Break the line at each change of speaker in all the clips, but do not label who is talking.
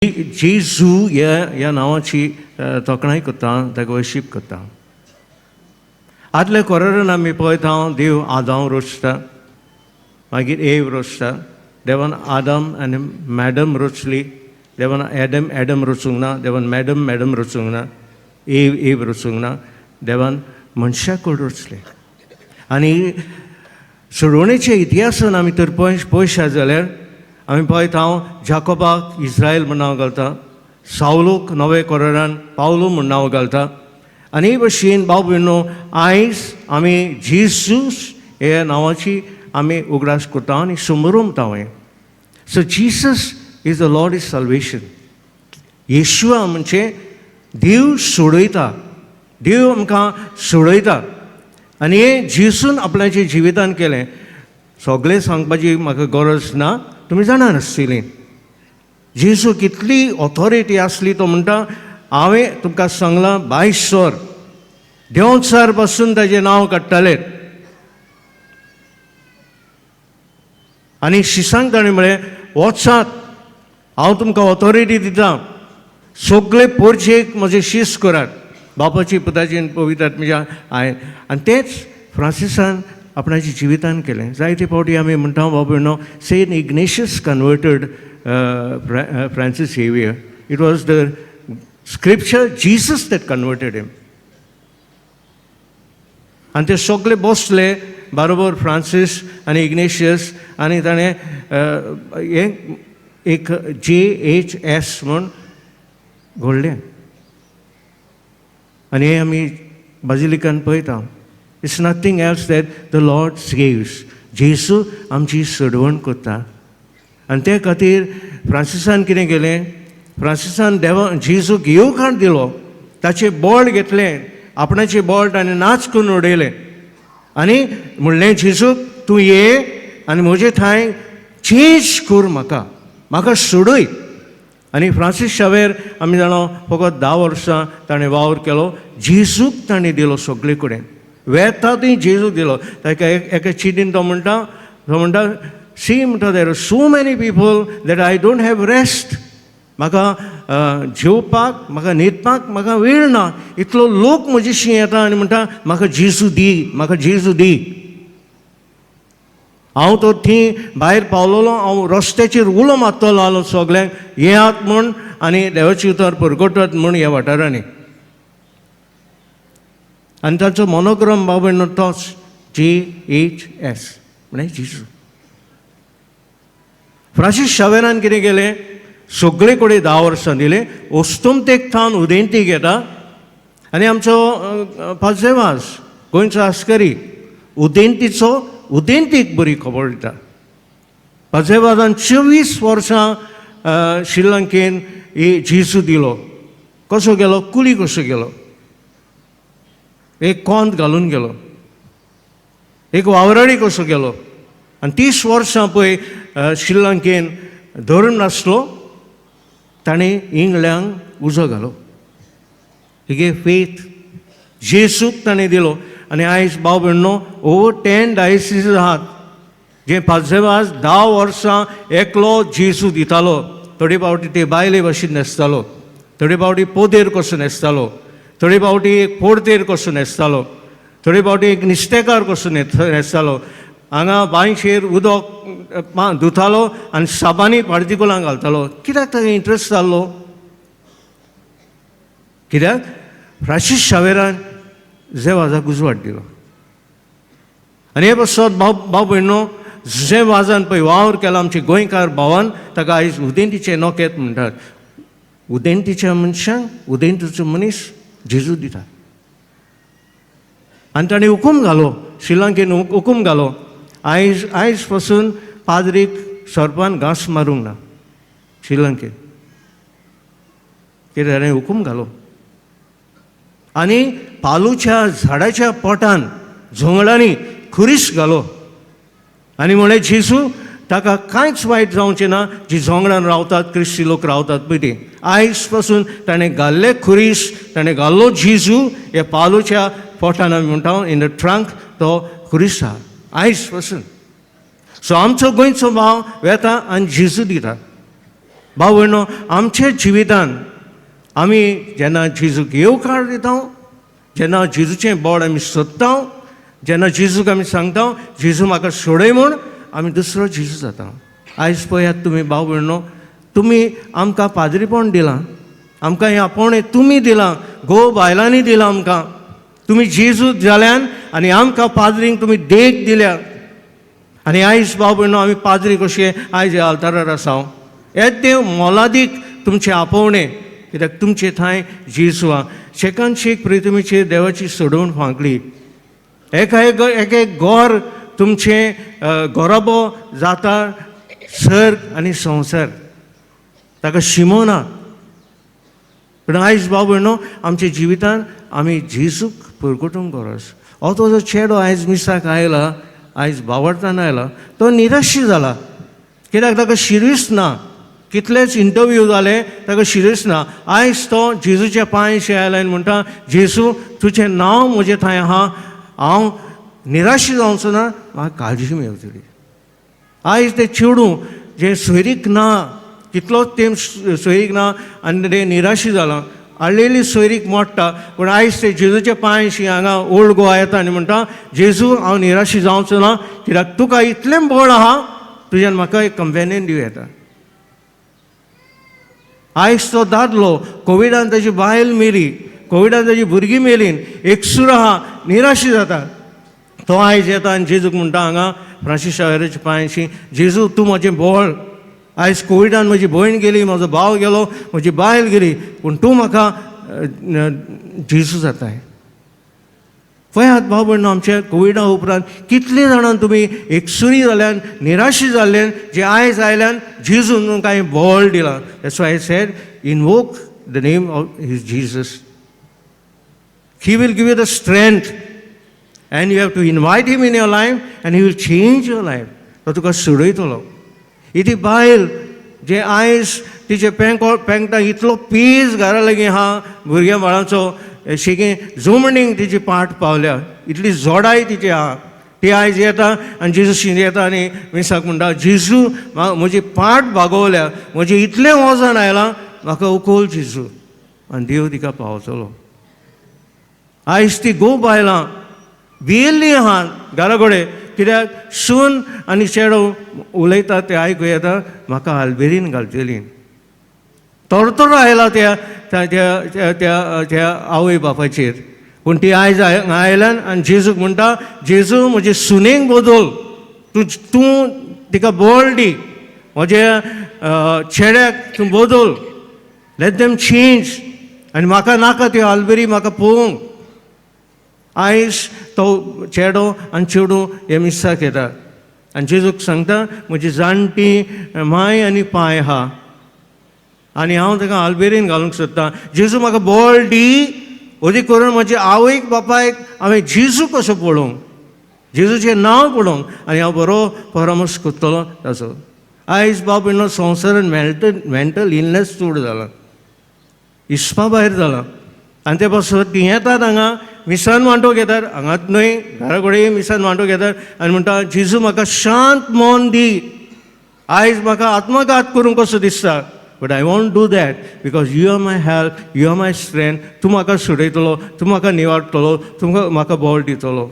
जेजू ह्या ह्या नांवाची तोखणाय करता, ताका वर्शीप करता. आदल्या कोरारान आमी पळयता, देव आदांव रोचता, मागीर एव रोचता. देवान आदम आनी मॅडम रोचली. देवान एडम एडम रचूंक ना, देवान मॅडम मॅडम रचूंक ना, एव एव रचूंक ना. देवान मनशाकूड रचलें. आनी सोडवणेच्या इतिहासान आमी तर पळयशात जाल्यार आमी पळयता, जाकोबाक इस्रायल म्हूण नांव घालता, सावलूक नवे कोरारान पावलू म्हूण नांव घालता. आनी हे भशेन भाव भयणो, आयज आमी जेजूस हे नांवाची आमी उगडास करता आनी समरूमता हें. So Jesus is the Lord is salvation. येशुआ म्हणजे देव सोडयता, देव आमकां सोडयता. आनी हें जेजून आपल्याच्या जिवितान केलें. सगळें सांगपाची म्हाका गरज ना, तुमी जाणा आसतलीं जेजू कितली ऑथॉरिटी आसली. तो म्हणटा, हांवें तुमकां सांगलां, बायसर देंवचार पासून ताजें नांव काडटाले. आनी शिसांक ताणें म्हळें, वचात, हांव तुमकां ऑथॉरिटी दितां, सगळे पोरचेक म्हजें शीस करात, बापाची पुताची आनी पवित्र आत्म्याच्या हांवें. आनी तेंच फ्रांसिसान आपणाच्या जिवितान केलें. जायते फावटी आमी म्हणटा, बाबा न्हू, Saint Ignatius converted Francis Xavier. It was the scripture Jesus that converted him. आनी ते सगळे बसले बरोबर, फ्रांसीस आनी इग्नेशियस, आनी ताणें हें एक जे एच एस म्हूण घडलें. आनी हें आमी बाजिलिकान पळयता. It's nothing else that the Lord saves. जेजू आमची सडवण करता. आनी ते खातीर फ्रांसिसान कितें केलें? फ्रांसिसान देवा जेजूक येवकार दिलो, ताचें बळ घेतलें, आपणाचें बळ ताणें नाच करून उडयलें आनी म्हणलें, जेजूक, तूं ये आनी म्हजे ठांय चेंज कर म्हाका, म्हाका सोडय. आनी फ्रांसीस शावेर आमी जाणा, फकत 10 वर्सां ताणें वावर केलो. जेजूक ताणें दिलो, सगळे कडेन वेता थंय जेजूक दिलो. ताका एका चिटीन तो म्हणटा, सी म्हणटा, there are so many people that I don't have rest. म्हाका जेवपाक, म्हाका न्हिदपाक म्हाका वेळ ना. इतलो लोक म्हजेशी येता आनी म्हणटा, म्हाका जेजू दी, म्हाका जेजू दी. हांव तो थंय भायर पावलोलो, हांव रस्त्याचेर उलो मारतलो आलो सगल्यांक, येयात म्हूण आनी देवाची उतर परगटत म्हूण ह्या वाठारांनी. आनी ताचो मोनोग्राम बाबा तोच जे एच एस, म्हळ्यार जेजू. फ्रांसीस शावेरान कितें केलें? सगळे कडेन 10 वर्सां दिलें. अस्तंतेक थावन उदेंतीक येता आनी आमचो पाजेवास, गोंयचो आस्करी, उदेंतीचो उदेंतीक बरी खबर दिता. पाजेवाजान 24 वर्सां श्रीलंकेन जेजू दिलो. कसो गेलो? कुली कसो गेलो, एक कोंत घालून गेलो, एक वावराडी कसो गेलो. आनी 30 वर्सां पळय श्रीलंकेन धरून नासलो, ताणें इंगळ्यांक उजो घालो. ही फेथ जेसूक ताणें दिलो. आनी आयज भाव भयणो, ओवर 10 डायसिस आहात जे पाजेवाज 10 वर्सां एकलो जेजू दितालो. थोडे फावटी ते बायले भशेन न्हेसतालो, थोडे फावटी पोदेर कसो न्हेसतालो, थोडे फावटी एक पोडतेर कसो न्हेसतालो, थोडे फावटी एक नुस्तेकार कसो न्हेसतालो. हांगा बांयचेर उदक धुतालो आनी साबांनी पार्टिकुलां घालतालो. कित्याक ताका इंट्रस्ट जाल्लो? कित्याक फ्रांसीस शावेरान जेवाजाक उजवाड दिलो. आनी हे पासत भाव भाव भयणो, जे वाजान पळय वावर केला आमच्या गोंयकार भावान, ताका आयज उदेंतीचें नोकेत म्हणटात. उदेंतीच्या मनशांक उदेंतीचो मनीस जेजू दिता. आनी ताणें हुकूम घालो, श्रीलंकेन हुकूम घालो, आयज आयज पासून पाद्रीक सोरपान घांस मारूंक ना श्रीलंकेन. कितें ताणें हुकूम घालो आनी पालूच्या झाडाच्या पोटान जोंगळांनी खुरीस घालो आनी म्हळें, जेजू, ताका कांयच वायट जावचें ना, जी जोंगळान रावतात, क्रिस्ती लोक रावतात पळय ती. आयज पासून ताणें घाल्ले खुरीस, ताणें घाल्लो जेजू ह्या पालूच्या पोटान, आमी म्हणटा इन the trunk, तो खुरीस आहा आयज पासून. सो आमचो गोंयचो भाव वेता आनी जेजू दिता. भाव भयणो, आमच्या जिवितान आमी जेन्ना जेजूक येवकार दिता, जेन्ना जेजूचें बोड आमी सोदता, जेन्ना जेजूक आमी सांगता जेजू म्हाका सोडय म्हूण, आमी दुसरो जेजू जाता. आयज पळयात तुमी भाव भयणो, तुमी आमकां पाद्रीपण दिलां, आमकां हें आपोवणें तुमी दिलां, घोव बायलांनी दिलां आमकां. तुमी जेजू जाल्यान आनी आमकां पाद्रींक तुमी देख दिल्या. आनी आयज भाव भयणो आमी पाद्री कशे आयज ह्या आल्तारार आसा. येदें मोलादीक तुमचें आपोवणें, कित्याक तुमचे थंय जेजू आहा. शेकान शेक प्रितमीचेर देवाची सोडोवन फांकली. एका एक एक एक गोर तुमचें गोराबो जाता सर्ग आनी संवसार, ताका शिमो ना. पूण आयज भाव भयणो आमच्या जिवितान आमी जेजूक परगटूंक गरज. हो तो जो चेडो आयज मिसाक आयला, आयज बावडताना आयला, तो निराशी जाला, कित्याक ताका शिरीस ना. कितलेच इंटरव्यू जाले, ताका शिरीस ना. आयज तो जेजूच्या पांयशे आयला आनी म्हणटा, जेजू तुजें नांव म्हजें थंय आहा, हांव निराशी जावचो ना, म्हाका काळजी मेवतली. आयज तें चेडूं जें सोयरीक ना, कितलोच तेंप सोयरीक ना आनी तें निराशी जालां, हाडलेली सोयरीक मोडटा, पूण आयज ते जेजूच्या पांयशी हांगा ओल्ड गोवा येता आनी म्हणटा, जेजू हांव निराशी जावचो ना, कित्याक तुका इतलें बळ आहा, तुज्यान म्हाका एक कंपेनियन दिवं येता. आयज तो दादलो कोविडान ताजी बायल मेली, कोविडान ताजी भुरगीं मेलीं, एकसूर आहा, निराशी जाता. तो आयज येता आनी जेजूक म्हणटा हांगा फ्रांसीस शावेराच्या पांयशी, जेजू तूं म्हजें बळ. आयज कोविडान म्हजी भयण गेली, म्हजो भाव गेलो, म्हजी बायल गेली, पूण तूं म्हाका जेजू जाताय. पळयात भाव भयणो, आमच्या कोविडा उपरांत कितलीं जाणां तुमी एकसुरी जाल्यान, निराशी जाल्ल्यान, जे आयज आयल्यान जेजून कांय बळ दिलां. That's why I said invoke the name of his Jesus. He will give you the strength and you have to invite him in your life and he will change your life. तो तुका सोडयतलो. ही ती बायल जे आयज तिचे पेंकटा इतलो पेज घरा लागीं आहा, भुरग्यां बाळांचो शेगी जमणीक तिची पाट पावल्या, इतली जोडाय तिची आहा. ती आयज येता आनी जेजू शिंद येता आनी मिसाक म्हणटा, जेजू म्हजी पाट बागवल्या, म्हजें इतलें वजन आयलां, म्हाका उखल जेजू. आनी देव तिका पावतलो. आयज ती घोव बायलां भियेल्लीं आहा घरा कडेन, कित्याक सून आनी चेडो उलयता तें आयकूं येता, म्हाका आलबेरीन घालतली. तरतरो आयला त्या त्या त्या त्या त्या आवय बापायचेर. पूण ती आयज आयल्यान आनी जेजूक म्हणटा, जेजू म्हजे सुनेक बदल, तूं तूं तिका बळ दी, म्हज्या चेड्याक तूं बदल, let them change. आनी म्हाका नाका त्यो आलबेरी, म्हाका पळोवंक. आयज तो चेडो आनी चेडूं हे मिसाक येता आनी जेजूक सांगता, म्हजी जाणटी माय आनी पांय आहा आनी हांव ताका आलबेरीन घालूंक सोदतां, जेजू म्हाका बळ दी, अदीक करून म्हजे आवयक बापायक हांवें जेजू कसो पळोवंक, जेजूचें नांव पळोवंक, आनी हांव बरो परामर्श करतलो ताचो. आयज बाब भयणो संवसारान मेंटल इलनेस चड जाला, हिसपा भायर जाला. आनी ते पासत तीं येतात हांगा मिसान वांटो घेतात, हांगाच न्हय घरा कडेन मिसान वांटो घेतात आनी म्हणटा, जेजू म्हाका शांत मन दी, आयज म्हाका आत्मघात करूंक कसो दिसता, but I won't do that because you are my help, you are my strength. तूं म्हाका सोडयतलो, तूं म्हाका निवाडटलो, तूं म्हाका बळ दितलो.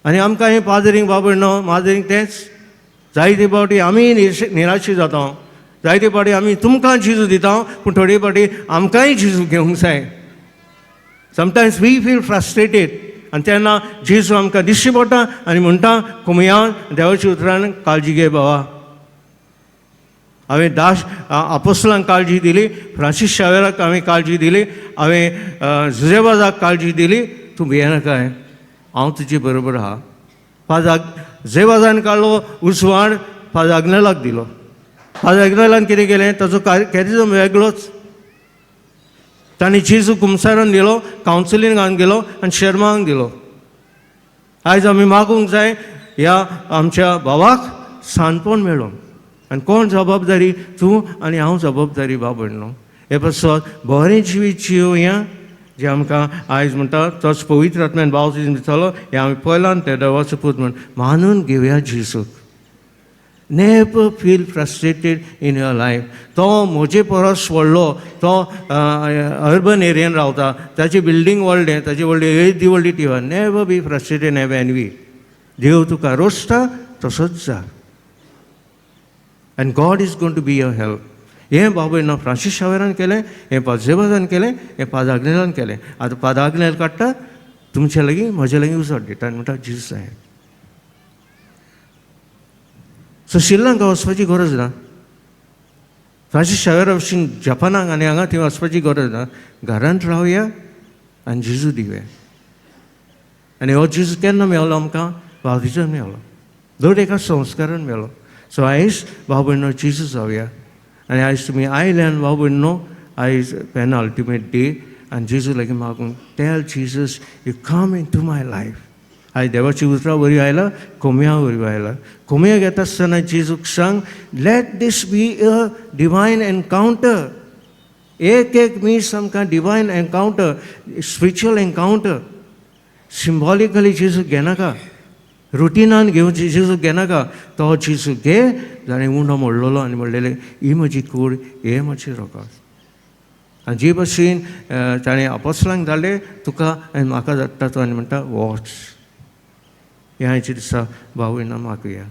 आनी आमकां हें पाद्रींक बाबडनो माद्रींक तेंच जायते फावटी आमी निराशी जाता, जायते फावटी आमी तुमकां जेजू दिता, पूण थोडे फावटी आमकांय जेजू घेवंक जाय. Sometimes we feel frustrated आनी तेन्ना जेजू आमकां दिश्टी पडटा आनी म्हणटा, कुमयान देवाच्या उतरान काळजी घे बाबा. हांवें दास आपोस्लांक काळजी दिली, फ्रांसीस शावेराक हांवें काळजी दिली, हांवें जुजेबाजाक काळजी दिली, तूं भियेनाकाय, हांव तुजे बरोबर आहा. फादर जेबाजान काडलो उजवाड, फादर आग्नेलाक दिलो. फादर आग्नेलान कितें केलें, ताचो कॅरिजम वेगळोच. तांणी जेजू कुमसारान दिलो, कावन्सिलिंगान गेलो आनी शर्मांक दिलो. आयज आमी मागूंक जाय ह्या आमच्या भावाक सानपण मेळोंक. आनी कोण जबाबदारी, तूं आनी हांव जबाबदारी बाब न्हू. हे पासत बरें जिवीत जियोया जें आमकां आयज म्हणटा तोच पवित्र आत्म्यान बावतीज दितलो. हें आमी पळयलां, ते देवाचो पूत म्हण मानून घेवया जेजूक. Never feel frustrated in your life. तो म्हजे परस व्हडलो, तो अर्बन एरियन रावता, ताची बिल्डींग व्हडलें, ताची व्हडली येदी व्हडली Tiwa. Never be frustrated, never envy. देव तुका रोसता तसोच जा and God is going to be your help. हें बाबू फ्रांसीस शावेरान केलें, हें पाजेबाजान केलें, हें फादर आग्नेलान केलें. आतां फादर आग्नेल काडटा तुमचे लागीं म्हजे लागीं उजवाड दिता आनी म्हणटा जेजू साहेब. सो श्रीलंका वचपाची गरज ना, फ्रांसीस शावेरा भशेन जपानाक आनी हांगा थंय वचपाची गरज ना. घरांत रावया आनी जेजू दिवया. आनी हो जेजू केन्ना मेवलो आमकां? बावतिजान मेवलो, दर एका संस्कारान मेवलो. सो आयज भाव भयणो जेजू जावया. आनी आयज तुमी आयल्यान भाव भयणो, आयज पेनअल्टिमेट डे आनी जेजू लागीं मागूंक, tell Jesus you come into my life. आयज देवाची उतरां वरवीं आयला, कोमया वरवीं आयला. कोमया घेता आसतना जेजूक सांग, let this be a divine encounter. एक एक मीस आमकां divine encounter, spiritual encounter. Symbolically जेजूक घेनाका, रुटिनान घेवन जेजूक घेनाका. तो जेजू घे जाणें उंडो मोडलेलो आनी म्हणलेलें ही म्हजी कूड, हें म्हजें रगत. आनी जे भशेन ताणें अपोस्लांक धाडले तुका आनी म्हाका धाडटा तो आनी म्हणटा वॉच. ह्या आयच्या दिसा भाव भयणां मागुया.